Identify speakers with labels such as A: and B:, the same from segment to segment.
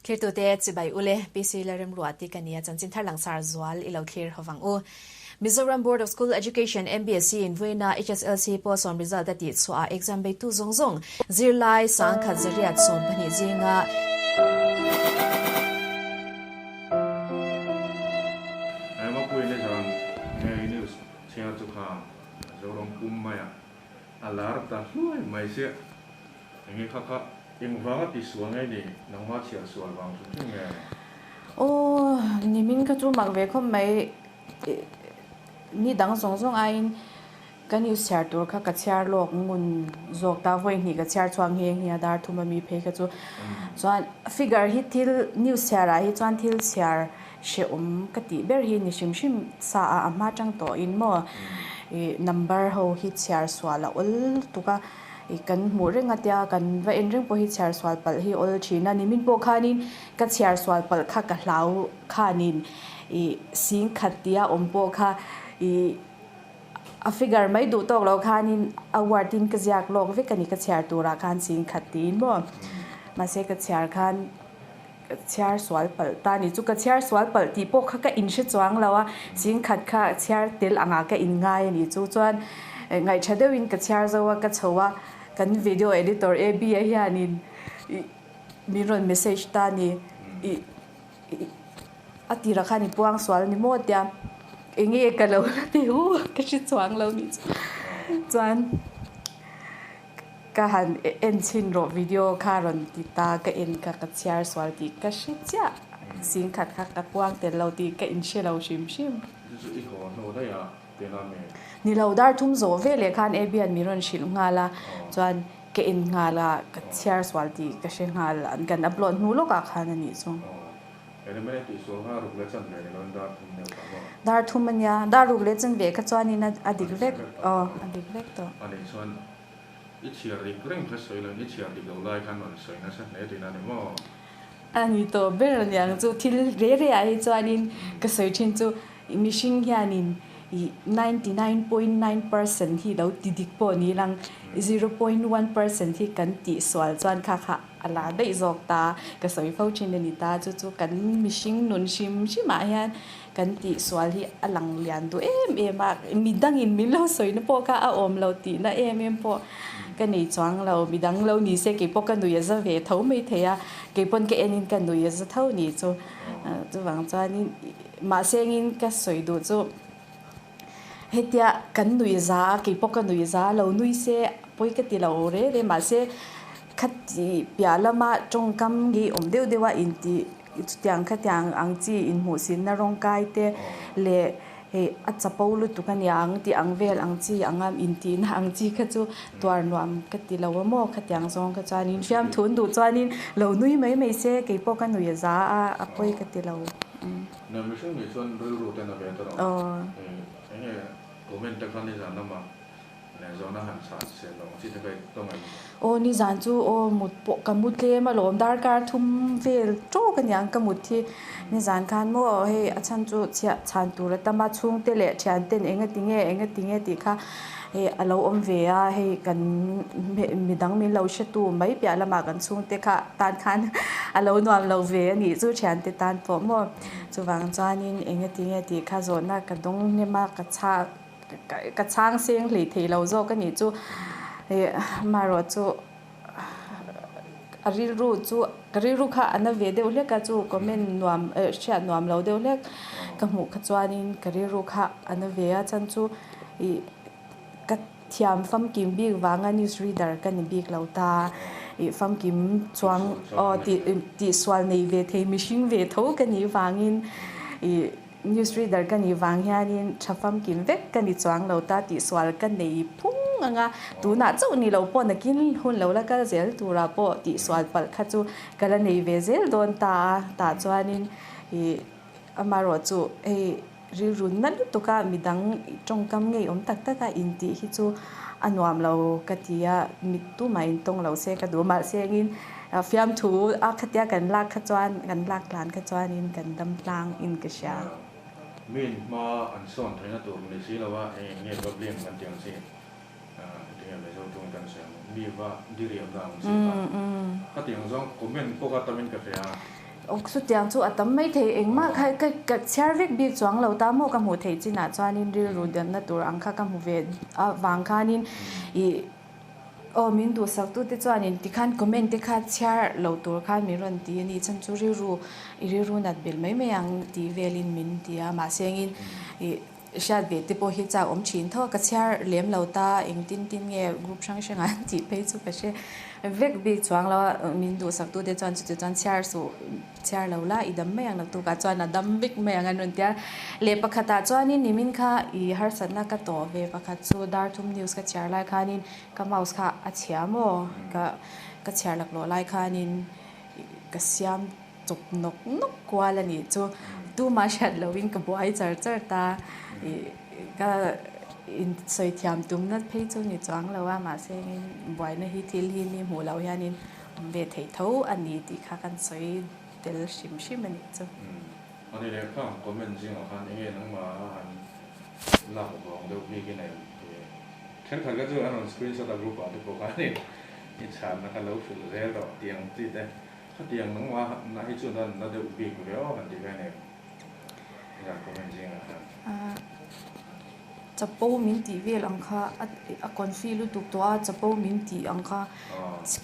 A: Thirtute chibai ule, PC Lalremruati ka nia chanchin thar langsar zual i lo thlir hovang u. Mizoram Board of School Education, MBSE, in vawiina HSLC pawlsawm result a tih chhuah ah exam beitu zawng zawng zirlai 1112 zinga
B: Mapuii nizan nge news chhiar chu kha Zoram pum maia a lar ta hluai mai chiah. Enge kha kha engvanga ti sual nge ni nangma chhiar sual vang hrim hrim nge?
C: Aw nimin kha chu mak ve khawp mai ni dang zawng zawng aiin ka news chhiar tur kha ka chhiar lawk ngun zawk ta vawi hnih ka chhiar chhuak nghe nghe a dar thum ami phei kha chu chuan figure hi thil news chhiar ah hi chuan thil chhiar hrehawm ka tih ber hi ni hrim hrim sa a a hma tang tawhin maw ih number ho hi chhiar sual a awl lutuk a. I kan hmuh reng a tia kan va en reng pawh hi chhiar sual palh hi awl thin a ni. Min pawh khanin ka chhiar sual palh kha ka hlau khanin i sing khat tia awm pawh kha i a figure mai duh tawk loh khanin a word in ka ziak lawk vek a ni ka chhiar turah khan sing khat tiin maw. Mahse ka chhiar khan ka chhiar sual palh ta ni chu ka chhiar sual palh tih pawh kha ka inhre chuang lo a, sing khat kha chhiar tel angah ka inngai a ni chu chuan ngaihtha deuhin ka chhiar zo a ka chho a kan video editor AB a hianin ih min rawn message ta a ni ih a tirah khan i puang sual ni maw tia enge ka lo la ti hu ka hre chuang lo ni chu chuan. Ka han en chhin rawh video kha rawn ti ta ka en kha ka chhiar sual tih ka hre chiah sing khat kha ka puang tel lo tih ka inhre lo hrim hrim.
B: Chu chu i haw hnu daih a tena mi.
C: Ni lo dar thum zawh ve leh khan Abian min rawn hrilh nghal a chuan ka en nghal a ka chhiar sual tih ka hre nghal an kan upload hnu lawkah khan a nih chu. Dar thum a nia, dar ruk leh chan ve kha chuanin a dik vek aw a dik vek tawh.
B: I chhiar dik reng kha sawi lo in i chhiar dik lo lai khan rawn sawi nasa hle tihna a ni maw?
C: A ni tawh ber a niang chu thil re re ah hi chuanin ka sawi thin chu mihring hianin ih 99.9% hi lo ti dik pawh ni lang 0.1% hi kan tih sual chuan kha kha a la daih zawk ta ka sawi fo thin a ni ta chu chu kan mihring nun hrim hrim ah hian kan tih sual hi a lang lian duh em em a midangin min lo sawi na pawh kha a awm lo tih na em em pawh ka nei chuang lo midang lo ni se kei pawh ka nui a za ve tho mai thei a kei pawn ka en in ka nui a za tho ni chu chuvang chuanin mahse engin ka sawi duh chu hetia kan nui za a kei pawh ka nui za lo nui se pawi ka ti lo re re mahse khati piah lama tawngkam hi awm deuh deuh a intih Chutiang khatiang ang chi inhmuhsinna rawngkai te leh hei a chapo lutuk a nia ang tih ang vel ang chi anga intihna ang chi kha chu tuar nuam ka ti lo a maw khatiang zawng kha chuanin fiamthun duh chuanin lo nui mai mai se kei pawh ka nui a za a a pawi ka ti lo.
B: Nia mihring nih chuan rilru ten a ve ta rawh. Enge comment te kha nizan lamah
C: Aw nizan chu aw mut pawh ka mu tlem alawm darkar thum vel tawk a niang ka mut hi nizan khan maw hei a chhan chu chhiah chhan tur a tam a chhungte leh thian ten eng a ti nge eng a ti nge tih kha hei a lo awm ve a hei kan midang min lo hre tu mai piah lamah kan chhungte kha tan khan a lo nuam lo ve a nih chu thiante tan pawh maw chuvang chuanin eng a ti nge tih kha zawhna ka dawng hnem a ka chhak. Ka chhang seng hlei thei lo zawk a nih chu marawh chu a rilru chu ka rilru kha a na ve deuh hlek a chu comment nuam hriat nuam lo deuh hlek ka hmuh kha chuanin ka rilru kha a na ve a chhan chu ih ka thiam famkim bik vanga news reader ka ni bik lo ta ih famkim chuang aw tih tihsual nei ve thei mihring ve tho ka nih vangin ih. News reader ka nih vang hianin tha famkim vek ka ni chuang lo ta tih sual ka nei phung ang a, tunah chauh ni lo pawh nakin hun lo la kal zel turah pawh tih sual palh kha chu ka la nei ve zel dawn ta a, tah chuanin ih amaherawh chu hei rilru na lutuk a midang tawngkam ngei awm tak tak a intih hi chu a nuam lo ka ti a, mit tumah intawng lo se ka duh mahse engin Fiamthu a khatia kan lak kha chuan, kan lak tlan kha chuanin kan dam tlang in ka hria.
B: Min hma an sawn theihna tur ni si lo a, eng eng nge va blame kan tih ang chi, tinge Mizo tawng kan sawi ang, mi va diriam na ang chi kha. Khatiang zawng comment pawh kha tamin ka hria.
C: Awk chutiang chu a tam maithei engmah kha ka ka chhiar vek bik chuang lo ta maw ka hmuh theih chinah chuanin rilru danna tur ang kha ka hmu ve avang khanin ih aw min duhsak tute chuanin tikhan comment te kha chhiar lo tur khan min rawn ti a ni chhan chu rilru i rilru nat belh mai mai ang tih velin min ti a mahse engin ih Hriat ve te pawh hi chak awm thin tho a, ka chhiar lem lo ta, engtin tin nge group hrang hrang an tih phei chu ka hre vek bik chuang lo a, min duhsak tu te chuan chuti chuan chhiar suh, chhiar lo la i dam mai ang naktuk ah chuan a dam vek mai ang an rawn ti a. Leh pakhat ah chuanin nimin kha i harsatna ka tawh ve pakhat chu Darthum news ka chhiar lai khanin ka mouse kha a chhia maw ka ka chhiar laklawh lai khanin ka siam chawp nawk nawk kual a nih chu tumah hriat lohin ka buai char char ta ih ka insawi thiam tum nat phei chu ni chuang lo a mahse engin buaina hi thil hi mi hmuh loh hianin awm ve theih tho a ni tih kha kan sawi tel hrim hrim a nih chu.
B: Ani leh kha comment zingah khan enge nangmah han lak vawng deuh bik in a em tih thenkhat kha chu an rawn screenshot a group ah te pawh khanin i chhanna kha lo hrilh zel rawh tih ang chi te Khatiang nangmah na hi chuan a na deuh bik ve aw han ti ve nen zan comment zingah khan.
C: Chapo min tih vel ang kha a confi lutuk tawh a chapo min tih ang kha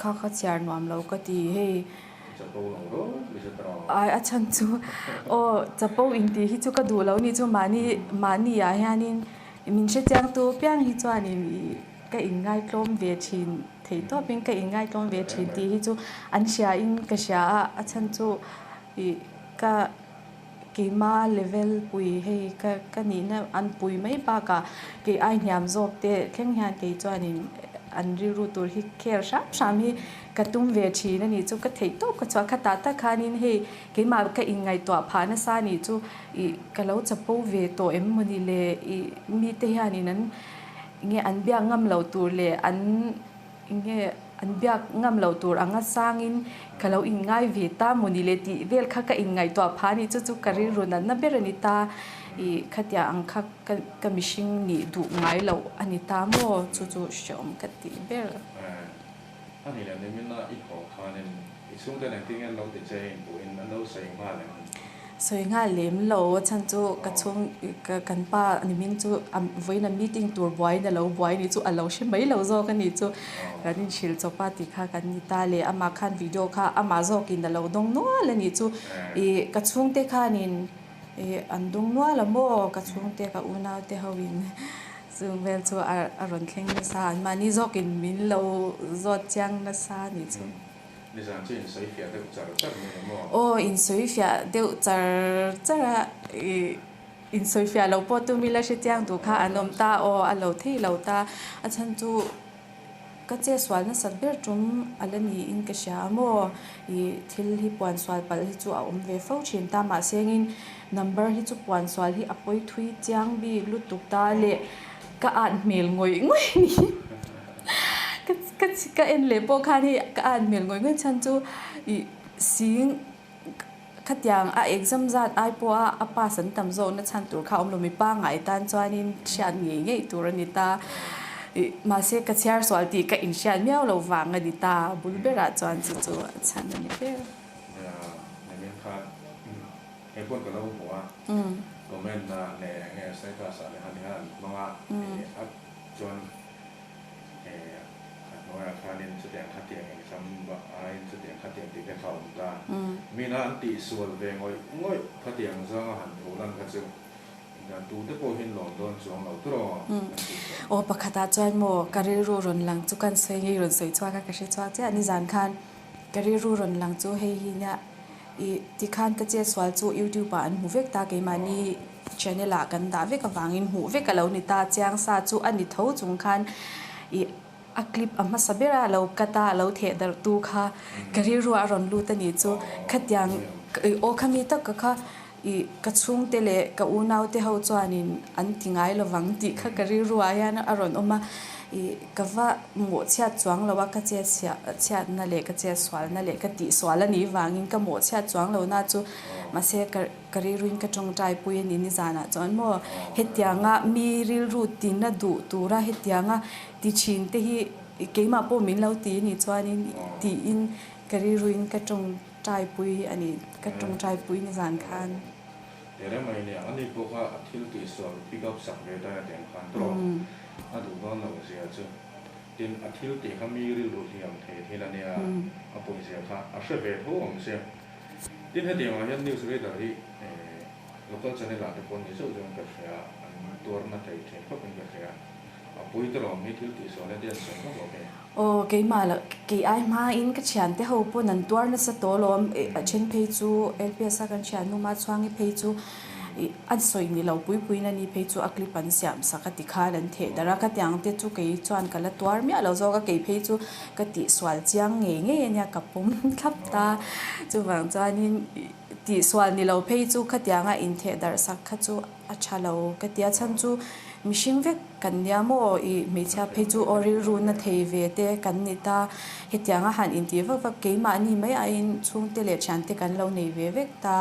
C: kha kha chhiar nuam lo ka ti hei.
B: Chapo lo ro i hre ta rawh.
C: Ai a chhan chu aw chapo in tih hi chu ka duh lo ni chu mahni mahni ah hianin min hrechiang tu piang hi chuanin ih ka inngai tlawm ve thin. Thei tawpin ka inngai tlawm ve thin tih hi chu an hria in ka hria a, a chhan chu ih ka keima level pui hei ka ka nihna an pui mai bakah kei ai hniam zawk te thleng hian kei chuanin an rilru tur hi khel hram hram hi ka tum ve thin a nih chu ka theih tawp ka chhuah khatah tak khanin hei keimah ka inngaihtuah phah nasa nih chu ih ka lo chapo ve tawh em mawni le ih mite hianin an Nge an biak ngam lo tur leh an nge an biak ngam lo tur anga sangin ka lo inngai ve ta maw ni le tih vel kha ka inngaihtuah phah a ni. Chu chu ka rilru natna ber a ni ta. Ih khatia ang kha ka ka mihring nih duh ngai loh a ni ta maw? Chu chu hreawm ka tih ber.
B: A ni leh nimina i haw khanin i chhungte nen tinge an lo ti che inpuhin an lo sawi nghal em?
C: Sawi nghal lem lo, a chhan chu ka chhung ka kan pa nimin chu a vawiin a meeting tur buaiin a lo buai ni chu a lo hre mai lo zawk a ni chu kan inhrilh chawp a tih kha kan ni ta le amah khan video kha amah zawkin a lo dawng nual a nih chu ih ka chhungte khanin ih an dawng nual a maw ka chhungte ka unau te ho in chung vel chu a rawn thleng nasa an mahni zawkin min lo zawt chiang nasa a nih chu.
B: Nizan chu insawi fiah deuh char char mai lo maw?
C: Aw, insawi fiah deuh char char a, ih insawi fiah lo pawh tum ila hrechiang duh kha an awm ta aw, a lo thei lo ta. A chhan chu ka che sual nasat ber tum a la niin ka hria a maw? Ih thil hi puan sual palh hi chu a awm ve fo thin ta mahse engin number hi chu puan sual hi a pawi thui chiang bik lutuk ta leh ka at hmel ngawih ngawih a ni. Ka ka ka en leh pawh khan hei ka an hmel ngawih ngawih chhan chu ih sing khatiang a exam zat ai pawha a pass an tam zawk na chhan tur kha a awm lo mi pangngai tan chuanin hriat ngei ngei tur a ni ta ih mahse ka chhiar sual tih ka inhriat miau lo vang a ni ta bul berah chuan chu chu a chhan a ni ber.
B: Nia nimin khan hei pawn ka lo hmu a comment ah leh enge status ah leh han hian hmang a ih a chuan A hnuaiah khanin chutiang khatiang exam aiin chutiang khatiang tih te kha a awm ta. Mina an tihsual ve ngawih ngawih khatiang zawnga han phu lan kha chu dan tute pawh hian lawm dawn chuang lo tur aw an tihsual.
C: Aw pakhatah chuan maw ka rilru rawn lang chu kan sawi ngei rawn sawi chhuak a ka hre chhuak chiah nizan khan ka rilru rawn lang chu hei hi nia ih tikhan ka chetsual chu youtube ah an hmu vek ta keimahni Channel ah kan dah vek avangin hmuh vek a lo ni ta, chiang sa chu a ni tho chung khan ih a clip a hmasa ber a lo cut a, a lo theh darh tu kha ka rilru ah a rawn lut a nih chu. Khatiang aw kha mi tak ka kha ih ka chhungte leh ka unau te ho chuanin an ti ngai lovang tih kha ka rilru ah hian a rawn awm a, ih ka va mawhchhiat chuang lo a, ka chet chhiatna leh ka chet sualna leh ka tihsual a nih vangin ka mawhchhiat chuang lo na chu mahse ka Ka rilruin ka tawngtai pui a ni nizanah chuan maw hetianga mi rilru tina duh tura hetianga ti thin te hi keimah pawh min lo ti a nih chuanin tiin ka rilruin ka tawng. Taipui a ni, ka tawngtaipui ni zan khan.
B: Tere mai nia, ani pawh kha a thil tihsual pick up sak ve dai a tih ang khan tawh a duh dawn lo zia chu. Tin, a thil tih kha mi rilru hliam thei thil a nia, a pawizia kha a hre ve tho awm sia. Tin, hetiang ah hian news reader hi local channel ah te pawh ni zeuh zeuh in ka hria, an tuarna thei thin khawp in ka hria. A pui te rawm hi thil tihsual heti an sawi vak lo thei.
C: Aw, keimah lah kei ai hmain ka thiante ho pawn an tuar nasa tawh alawm. A then phei chu LPS a kan thiannu Machhuangi phei chu ih an sawi ni lo pui puiin ani phei chu a clip an siam sak a ti khan an theh darh a. Khatiang te chu kei chuan ka la tuar miah lo zawk a, kei phei chu ka tihsual chiang ngei ngei ania ka pawm thlap ta. Chuvang chuanin ih tihsual ni lo phei chu khatianga intheh darh sak kha chu A tha lo ka tia chhan chu mihring vek kan nia maw i hmeichhia phei chu aw rilru na thei ve te kan ni ta hetianga han intih vak vak keimahni mai aiin chhungte leh thiante kan lo nei ve vek ta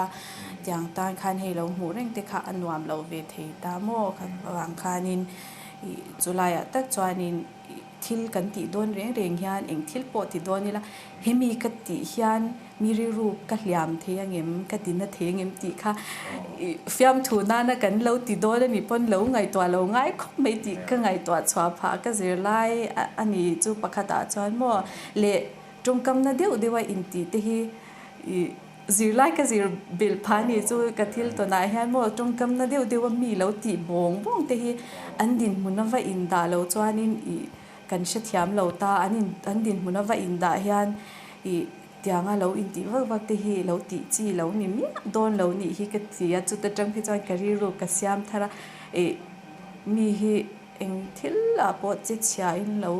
C: tiang tan khan hei lo hmuh reng te kha a nuam lo ve thei ta maw kha vang khanin ih chulaiah tak chuanin ih thil kan tih dawn reng reng hian eng thil pawh ti dawn ila hemi ka tih hian Mi rilru ka hliam thei angem, ka tina thei angem tih kha fiamthu nana kan lo ti dawn a nih pawn lo ngaihtuah lo ngai khawp mai tih ka ngaihtuah chhuah phah ka zir lai a ni chu pakhatah chuan maw leh tawngkamna deuh deuha intih te hi zirlai ka zir belh phah a ni chu ka thil tawnah hian maw tawngkamna deuh deuha mi lo tih bawng bawng te hi an dinhmun a va indah lo chuanin ih kan hrethiam lo ta an in an dinhmun a va indah hian ih Tianga lo intih vak vak te hi lo tih chi lo ni miah dawn lo nih hi ka ti a, chuta tang phei chuan ka rilru ka siam thar a, ih mi hi eng thil ah pawh che chhia in lo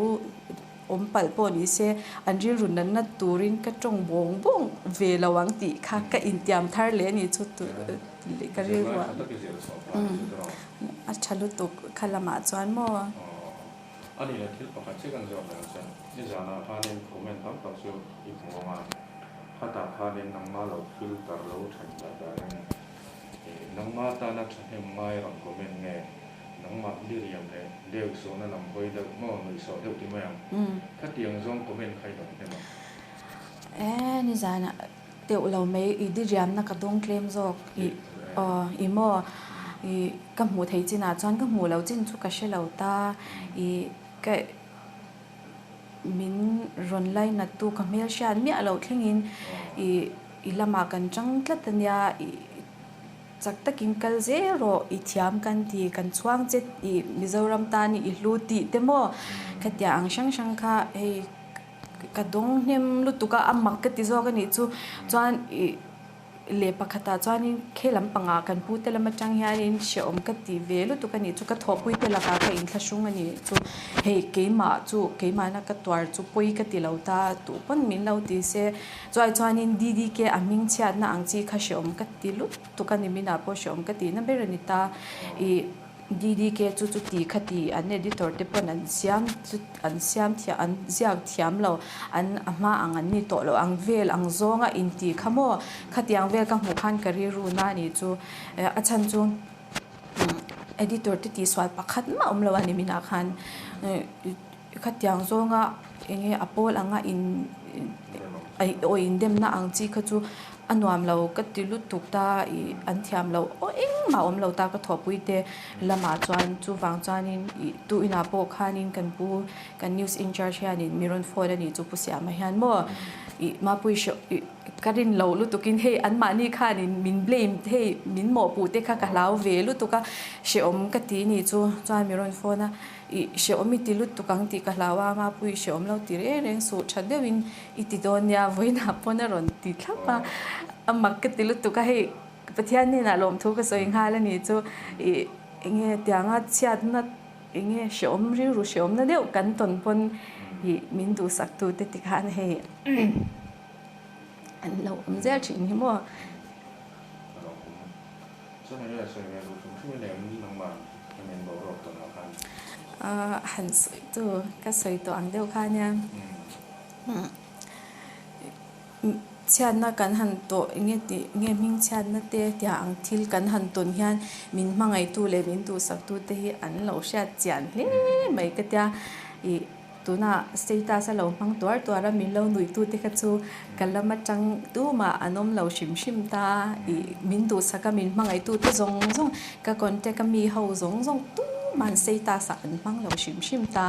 C: awm palh pawh ni se an rilru natna turin ka tawng bawng bawng ve lo ang tih kha ka intiam thar leh a ni chu ka rilru ah a tha lutuk kha lamah chuan maw.
B: A ni le, thil pakhat chiah kan zawk leh chuan nizanah khanin comment tam tak chu i hmu ang a, khatah khanin nangma lo filter lo then dah dahin ih nangma tana thahnem ngai rawn comment nge, nangmah diriam leh deuh sawhna lam hawi deuh maw nuihsawh deuh ti mai ang, khatiang zawng comment kha i rawn hnem ang.
C: E, nizanah deuh lo mai i diriamna ka dawng tlem zawk i aw i maw i ka hmuh theih chinah chuan ka hmuh loh chin chu ka hre lo ta i ka min rawn lainat tu ka hmel hriat miah loh thlengin i i lamah kan chang tlat a nia i chak takin kal zel rawh i thiam kan ti kan chhuang che i Mizoram tan i hlu tih te maw khatiang ang hrang hrang kha hei. Ka dawng hnem lutuk a, a mak ka ti zawk a nih chu. Chuan ih leh pakhatah chuanin khe lampangah kan pute lam atang hianin hrehawm ka ti ve lutuk a nih chu. Ka thawhpui te lakah ka inthlahrung a nih chu. Hei keimah chu keimahna ka tuar chu pawi ka ti lo ta tuh pawn min lo ti se. Chuai chuanin DDK a hming chhiatna ang chi kha hrehawm ka ti lutuk a ni. Minah pawh hrehawm ka tihna ber a ni ta. Ih. DDK chu chuti khati an editor te pawn an siam chu an siam thiam an ziak thiam lo an a hma ang an ni tawh lo ang vel ang zawnga inti kha maw khatiang vel ka hmuh khan ka rilru na a nih chu a chhan chu editor te tihsual pakhat mah awm lo a ni minah khan khatiang zawnga eng nge a pawl anga in aw indemna ang chi kha chu a nuam lo ka ti lutuk ta ih an thiam loh aw engmah awm lo ta ka thawhpui te lamah chuan chuvang chuanin ih tu inah pawh khanin kan pu kan news in charge hianin mi rawn phone a nih chu Pu Siama hian maw ih Mapui hre ih ka rin loh lutukin hei anmahni khanin min blame hei min mawhpuh te kha ka hlau ve lutuk a hrehawm ka ti nih chu chuan mi rawn phone a. I hrehawm i ti lutuk ang tih ka hlau a, Mapui i hrehawm lo ti reng reng suh, tha deuhin i ti dawn nia, vawiinah pawn a rawn ti thlap a, a mak ka ti lutuk a, hei Pathian hnenah lawmthu ka sawi nghal a nih chu, i enge tianga chhiatna enge hrehawm rilru hrehawmna deuh kan tawn pawn i min duhsak tu te tikhan hei an lo awm zel thin hi maw. Han sawi tu ka sawi tawh ang deuh kha nia chhiatna kan han tawh enge tih nge hming chhiatna te tia ang thil kan han tawn hian min hmangaihtu leh min duhsaktu te hi an lo hriat chian hle mai ka tia ih. Tuna status a lo hmang tuar tuar a min lo nuih tu te kha chu ka lam atang tumah an awm lo hrim hrim ta i min duhsak a min hmangaih tu te zawng zawng ka contact a mi ho zawng zawng tumah status ah an hmang lo hrim hrim ta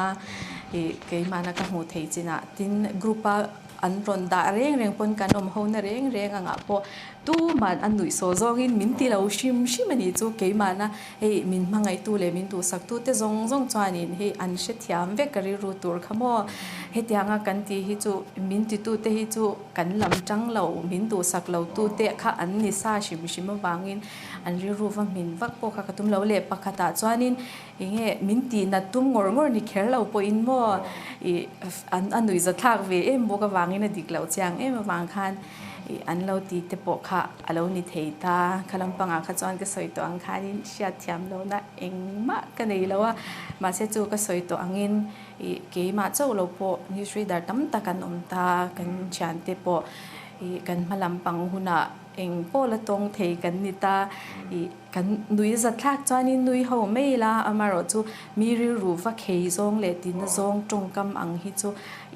C: i keimahna ka hmuh theih chinah tin group a An rawn dah reng reng pawn kan awm ho na reng reng angah pawh tuman a nuih saw zawngin min ti lo hrim hrim a nih chu. Keimahna hei min hmangaihtu leh min duhsaktu te zawng zawng chuanin hei an hrethiam vek ka rilru tur kha maw. Hetianga kan tih hi chu min titu te hi chu kan lam tang lo, min duhsak lo tu te kha an ni sa hrim hrim avangin an rilru va hmin vak pawh kha ka tum lo leh pakhatah chuanin Enge min tih nat tum ngawr ngawr ni kher lo pawhin maw ih an a nuih zathlak ve em bawk avangin a dik loh chiang em avang khan ih an lo ti te pawh kha a lo ni thei ta. Kha lampangah kha chuan ka sawi tawh ang khanin hriat thiam lohna engmah ka nei lo a, mahse chu ka sawi tawh angin ih keimah chauh lo pawh news reader tam tak an awm ta, kan thiante pawh ih kan hma lampang hunah eng pawh la tawng thei kan ni ta ih. Kan nui zathlak chuanin nui ho mai ila, amaherawh chu mi rilru va khei zawng leh tina zawng tawngkam ang hi chu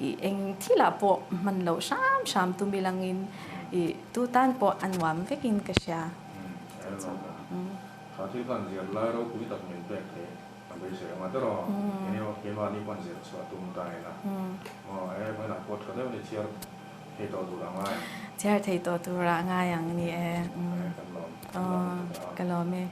C: ih eng thilah pawh hman loh hram hram tum ilangin ih tu tan pawh a nuam vekin ka hria.
B: Tha thil khan zir lai ropui tak min pek theih a beisei ang a tiraw? Enge keimahni pawn zir chhuah tum ta ila maw e hmanah pawh tha deuh ni chhiar Thei tawh tur a ngai ang.
C: Chhiar thei tawh tur a ngai ang ni e.
B: Kan lawm.
C: Ka lawm e.